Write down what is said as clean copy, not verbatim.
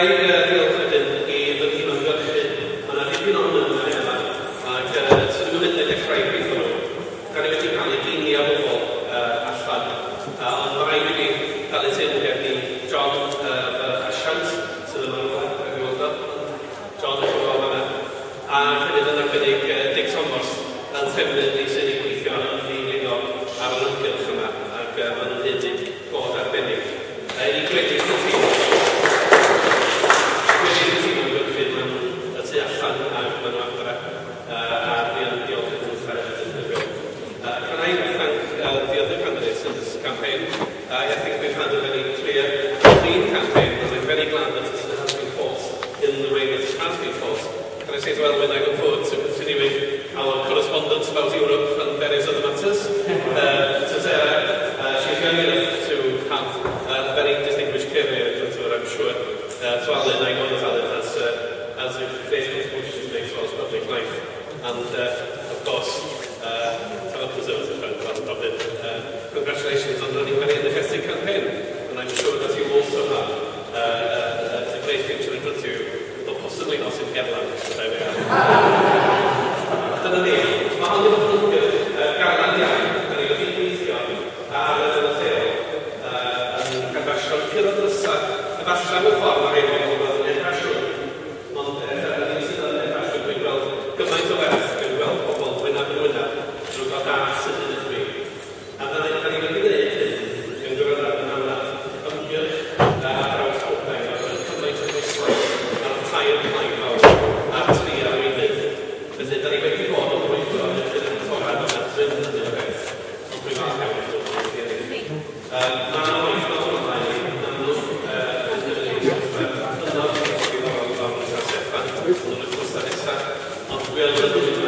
Gai ddiolch wedyn i fy nhîm ymgyrchu. Mae yna dipyn ohonyn nhw yma, ac swn i'm yn mynd i dechrau gweithio nhw. Da ni wedi cael ei gini o bobl allan, ond mae rhaid i fi dalu teyrnged i John, fy asiant, sydd yma rhywle, rhaid i weld o. John, ydych chi'n gweld yna. A hefyd yn arbennig Dick Thomas, yn trefnydd ni sydd wedi gweithio yn ddiflino ar yr ymgyrch yma, ac maen nhw'n haeddu clod arbennig. I gweddill y tîm, gweddill y tîm ymgyrchu, maen nhw y tu allan ac maen nhw adre, a dwi yn diolch iddyn nhw hefyd yn hyfryd. Can I thank the other candidates in this campaign? I think we've had a very clear, clean campaign, and I'm very glad that it has been fought in the way that it has been fought. Can I say as well, when I look forward to continuing our correspondence about Europe and various other matters. To Sarah, she's young enough to have a very distinguished career in front of her, I'm sure. To Alan, I know that Alan has a great contribution to make towards public life. And of course, to our Conservative friend, well, Robin, congratulations on running a very energetic campaign. And I'm sure that you also have a great future in front of you, though possibly not in Gerland, but there we are. Dyna ni, mae hon wedi bod yn ymgyrch galad iawn. Da ni wedi gweithio ar y lefel lleol yn canfasio curo drysau, efallai mewn ffordd mae rhai bobl yn gweld yn hen ffasiwn. Ond ni sydd yn hen ffasiwn, dwi'n gweld gymaint o werth, dwi'n gweld pobl wyneb yn wyneb, drwy gael dad sydd yn ydw i. A da ni wedi gwneud hyn mewn gwirionedd yn anodd ymgyrch ar draws Prydain, a roedd cymaint o bwyslais ar y tair plaid fawr a'r tri arweinydd. Felly, da ni wedi bod yn brwydro yn erbyn y torad yma yn hynny o beth, ond dwi'n falch iawn bod wedi ennill. Mae yna waith mawr ymlaen i yn amlwg yn hynod o ddiddorol o'n San Steffan yn yr wythnosau nesaf, ond dwi yn